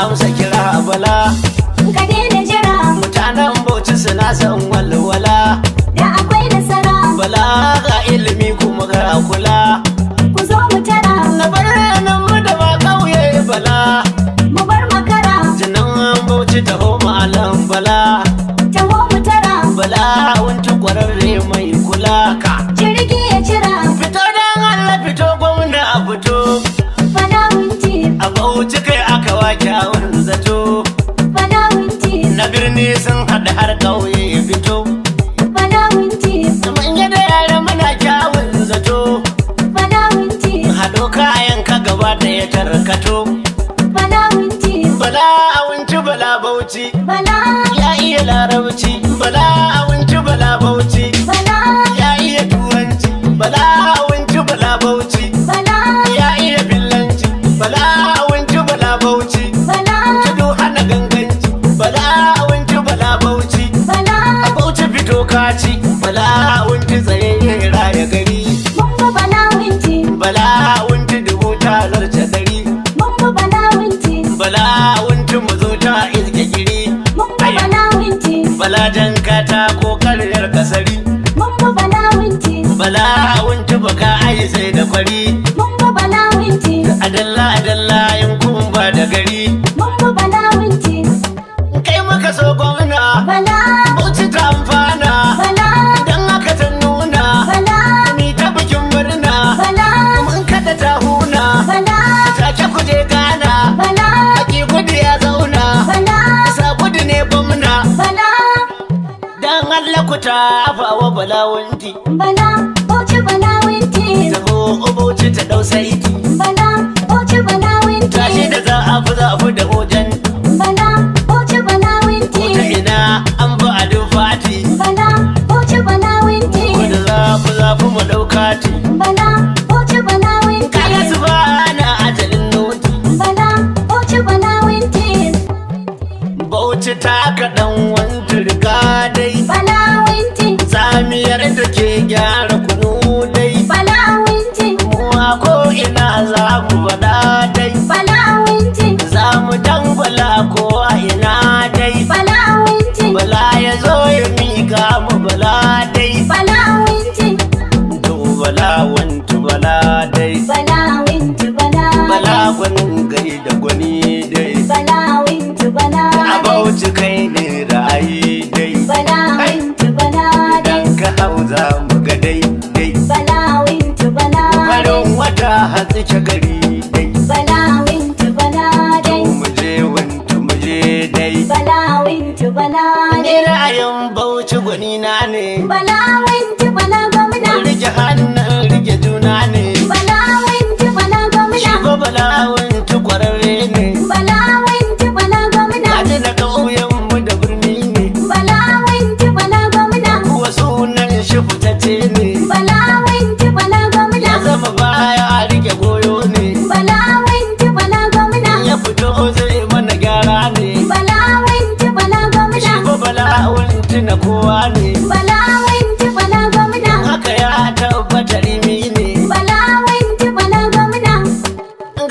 Amsa kira Bala. Ka daina jira. Mutanen Bauchi suna son walwala. Da akwai nasara. Bala ga ilimi kuma ga kula. Ku zo mu tara. Na birnin mu da ba ƙauye, Bala. Mu bar makara. Jinin Bauchi, taho malam Bala. Taho mu tara. Bala wanci kwararre mai kula ka. Jirgi ya cira. Fito don Allah, fito gwamna, a fito. Bala Wunti. A Bauchi kai aka wa kyawun zato. Bala Wunti. Na birni sun haɗa har ƙauye, fito. Bala Wunti. Manya da yara muna kyawun zato. Bala Wunti. Haɗo kayan ka gaba ɗaya, tarkato. Bala Wunti. Bala Wunti, Bala Bauchi. Bala. Ya iya Larabci. Bala Wunti, Bala Bauchi. Bala. Ya iya Turanci. Bala Wunti, Bala Bauchi. Bala. Ya iya Fillanci. Bala Wunti, Bala Bauchi. Bala. Tudu hana ganganci. Bala Wunti, Bala Bauchi. Bala. A Bauchi fito kaci. Bala Wunti tsaye raya gari. Mun bi Bala Wunti. Bala Wunti dubu ta zarce dari. Mun bi Bala Wunti. Bala Wunti mu zo ta izge giri. Mun bi Bala Wunti. Bala jan katako karyar kasari. Mun bi Bala Wunti. Bala Wunti baka ai sai da kwari. Mun bi Bala Wunti. Adalla adalla yin kumba da gari. Mun bi Bala Wunti. Kai muka so gwamna. Bala. Bauchi ta amfana. Bala. Dan haka ta nuna. Bala. Mi ta bikin murna. Bala. Mun kada ta huna. Bala. Take kuje gana. Bala. Aki gudu ya zauna. Bala. Sa gudu ne gwamna. Bala. Dan Allah ku tafa wa Bala Wunti. Bala Bauchi, Bala Wunti. Taho Bauchi ta dau saiti. Bala Bauchi, Bala Wunti. Tashi da za a fi zafi da ojan. Bala Bauchi, Bala Wunti. Ta ina an bi a fati. Bala Bauchi, Bala Wunti. Kudu zafi zafi mu ɗauka ti. Bala Bauchi, Bala Wunti. Kaga su ba na ajalin noti. Bala Bauchi, Bala Wunti. Bauchi ta kaɗan wani riga dai. Bala Wunti. Tsamiyar da ke gyara kunu dai. Bala Wunti. Mu a ko ina za mu faɗa dai. Bala Wunti. Za mu dangwala ko a ina dai. Bala Wunti. Bala ya zo ya miƙa mu, Bala dai. Bala Wunti. To Bala Wunti, Bala dai. Bala Wunti, Bala. Bala gwanin gai da gwani dai. Bala Wunti, Bala. A Bauchi kai ne ra'ayi dai. Bala Wunti, Bala dai. Idan ka hau za mu ga dai dai. Bala Wunti, Bala dai. Farin wata hatsike gari dai. Bala Wunti, Bala dai. Mu je Wunti, mu je dai. Bala Wunti, Bala Ni dai. ra'ayin Bauchi gwani na ne. Bala Wunti, Bala gwamna. Rike hannun rike juna ne. Bala Wunti, Bala gwamna. Shigo Bala Wunti kwararre ne. Bala Wunti, Bala gwamna. Kaji na ƙauyen mu da birni ne. Bala Wunti, Bala gwamna. Kuwa sunan shi fitacce ne. Bala Wunti, Bala gwamna. Ya zama baya a rike goyo ne. Bala Wunti, Bala gwamna. Ya fito zai mana gyara ne. Bala Wunti, Bala gwamna. Shigo Bala Wunti na kowa ne. Bala Wunti, Bala gwamna. Haka ya tabbata rimi ne. Bala Wunti, Bala gwamna.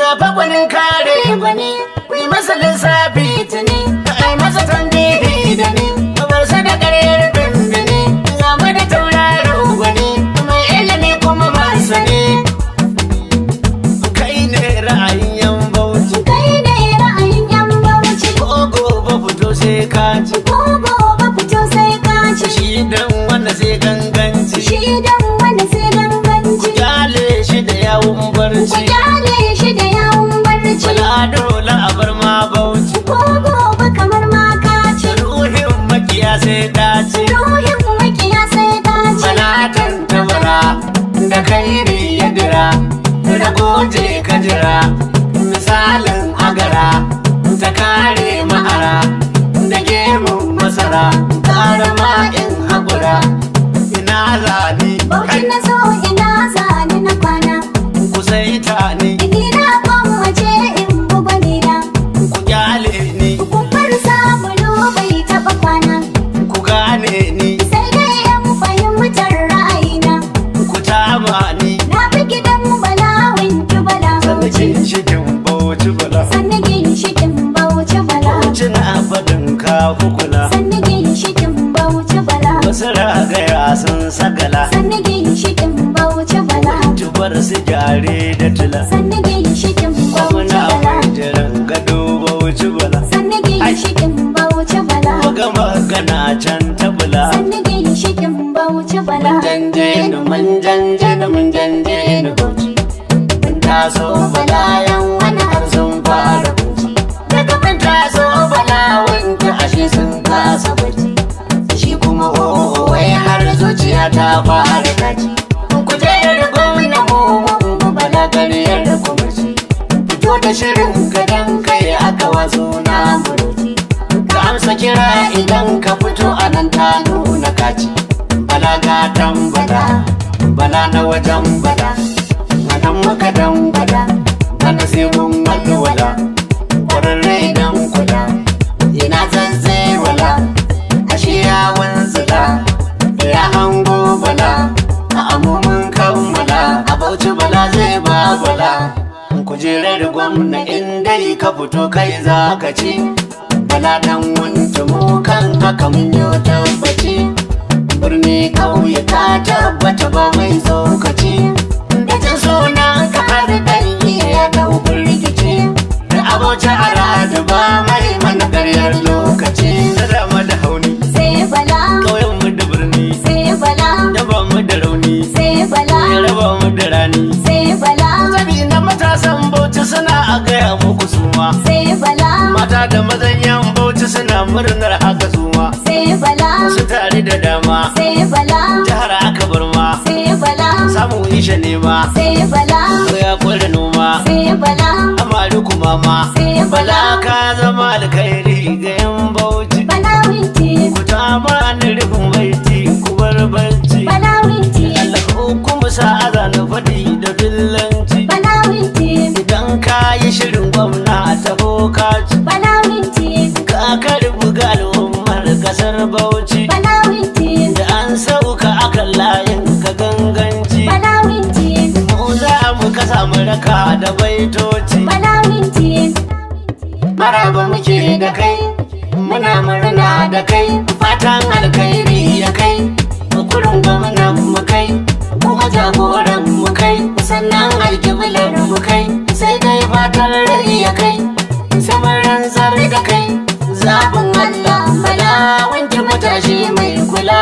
Ga fagwanin kare gwani, ku yi masa lissafi tuni, ai masa tambihi da ni, bar sa da karyar bimbini, ga mu da tauraro gwani, mai ilimi kuma masani. Kai ne ra'ayin yan Bauchi, Kai ne ra'ayin yan Bauchi. Ko gobe fito sai ka ci, Ko gobe fito sai ka ci. Shi dan wanda sai ganganci, Shi dan wani sai ganganci. Kyale shi da yawun Ku barci, kyale shi da yawun barci. Bala dole a bar ma Bauchi, Ko gobe kamar ma ka ci. Ruhin makiya sai dace. Ruhin makiya sai ka ci. Balatan tabara da kairi ya dira da goje ka jira misalin agara ta kare ma'ara da gemun masara kara ma'in haƙura ina zani. Bauchi na zo ina zani na kwana. Ku saita ni. Ni na gwammace in buga nina. Ku kyale ni. Kumfar sabulu bai taɓa kwana. Ku gane ni. Sai dai yan fahimtar ra'ayina. Ku tama ni. Na fi gidan Bala Wunti, Bala Sannan Bauchi. ginshikin Bauchi, Bala. Sannan ginshikin Bauchi. kukula. Sannu ginshikin Bauchi Bala. Wasu ragaya sun sagala. Sannu ginshikin Bauchi Bala. Tubar su gyare da tula. Sannu ginshikin Bauchi Gwamna Bala. mai jiran gado Bauchi Bala. Sannu ginshikin Bauchi Bala. Buga magana can tabula. Sannu ginshikin Bauchi Bala. Janje ni mun janje ni mun janje ni Bauchi. Mun taso bala yan wani har sun fara kunci. Daga mun taso bala wanke ashe sun kasa bacci. Shi kuma o'o wai har zuciya ta fara kaci. Kujerar gwamna mu mun bala kariyar kumurci. Fito da shirin ka dan kai aka wazo na muruci. Ka amsa kira idan ka fito anan ta nuna kaci. Bala gatan bala, bala na wajen bala, anan muka dan bala, bana sai mun walwala, kwararre idan kula, ina zanzai wala, ashe ya wanzula, ya hango bala, a amumin kammala, a Bauchi bala zai ba bala, kujerar gwamna in dai ka fito kai za ka ci, bala dan wunta mu kan haka mun yi tabbaci. Birni kauye ta tabbata ba mai tsokaci da jin sunan ka har dan iya dau rikici da aboci aradu ba mai mana karyar lokaci. Da dama da hauni. Sai Bala. Ƙauyen mu da birni. Sai Bala. Daba mu da rauni. Sai Bala. Ya raba mu da rani. Sai Bala. Zabi na matasan Bauchi suna a gaya muku suma. Sai Bala. Mata da mazan yan Bauchi suna murnar haka suma. Sai Bala. Su tare da dama. Sai Bala. Jihar aka bar ma. Sai Bala. Samu isha nema. Sai Bala. Ya kula noma. Sai Bala. Amaru kuma ma. Sai Bala Bala. ka zama alkhairi ga yan Bauchi. Bala Winti. Ku ta mani rufin baiti ku bar barci. Bala Winti. Allah hukumu sa'a na faɗi da fillanci. Bala Winti. Idan ka yi shirin gwamna taho ka ci. Bala Winti. Ka karbi ga al'ummar kasar Bauchi. Bala Winti. Da an sauka akan layin ka ganganci. Bala Winti. Mu za mu kasa mu raka da baitoci. Bala Winti. Maraba muke da kai, muna murna da kai, fatan alkhairi ya kai, kurin gwamnan mu kai, kuma jagoran mu kai, sannan alkiblar mu kai, sai dai fatan rai ya kai, saman rantsar da kai, zaɓin Allah bala wanke matashi mai kula,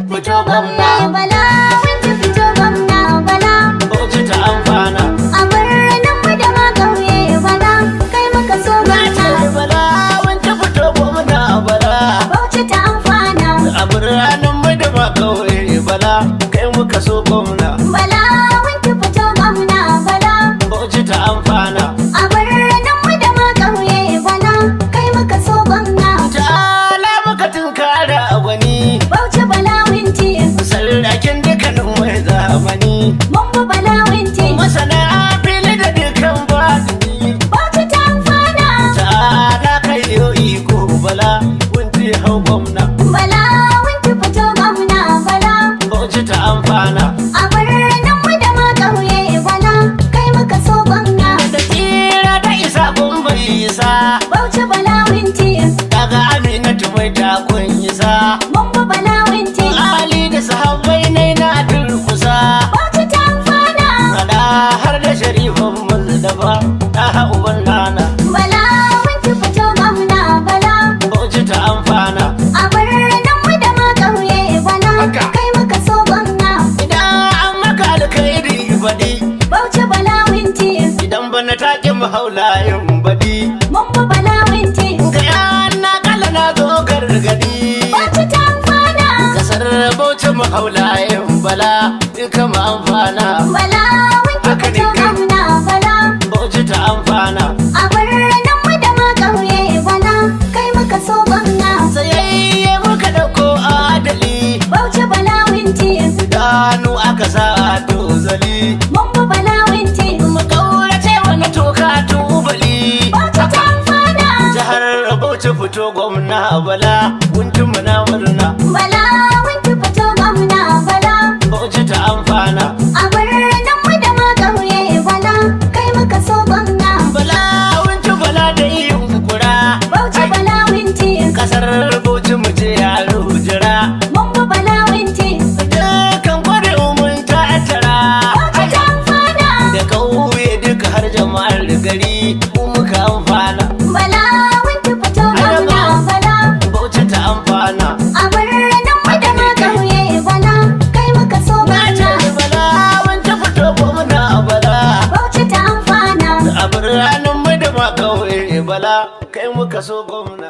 fito gwamna. Bala Winti fito gwamna Bala. Bauchi ta amfana. A birnin mu da ma ƙauye Bala. Kai muka so gwamna. Bala wanke fito gwamna bala. Bauchi ta amfana. A biranen mu da ba kauye bala kai muka so gwamna. Bala Winti fito gwamna Bala. Bauchi ta amfana. A birnin mu da ma ƙauye Bala. Kai muka so gwamna. Ta'ala muka tunkara a gwani. Bauchi Bala Winti. Sarrakin dukkanin mai zamani. Mun bi Bala Winti. Masana fili da dukkan batini. Bauchi ta amfana. Ta'ala kai yo iko bala wunti hau gwamna. Bala Winti fito gwamna Bala. Bauchi ta amfana. A birnin mu da ma ƙauye Bala. Kai muka so gwamna. Da tsira da isa gumbai isa. Bauchi Bala Winti. Daga Aminatu mai takun isa. Mun bi Bala Winti. Ali da sahabbai nai na durkusa. Bauchi ta amfana. Fada har da sharifan Muzdaba da uban nana. Bala Winti fito gwamna Bala. Bauchi ta amfana. A birnin mu da ma ƙauye Bala. Kai muka so gwamna. Idan an maka alkhairi baɗi. Bauchi Bala Winti. Idan bana ta ƙi mu haulayin baɗi. Mun bi Bala Winti. Ga yana kala na zo gargaɗi. Bauchi ta amfana. Kasar Bauchi mu haulayin bala duka mu amfana. Bala Winti Haka ne fito kai. gwamna Bala. Bauchi ta amfana. A birnin mu da ma ƙauye Bala. Kai muka so gwamna. Tsayayye muka ɗauko adali. Bauchi Bala Winti. Idanu aka sa a tozali. Mun bi Bala Winti. Mu ƙaurace wani toka tubali. Bauchi ta amfana. Jihar Bauchi fito gwamna bala. Guntun mu na murna. Bala Winti fito gwamna Bala. Bauchi ta amfana. A birnin mu da ma ƙauye Bala. Kai muka so gwamna. Bala wunci bala da yunkura. Bauchi Bala Winti. Kasar Bala, kai muka so gwamna.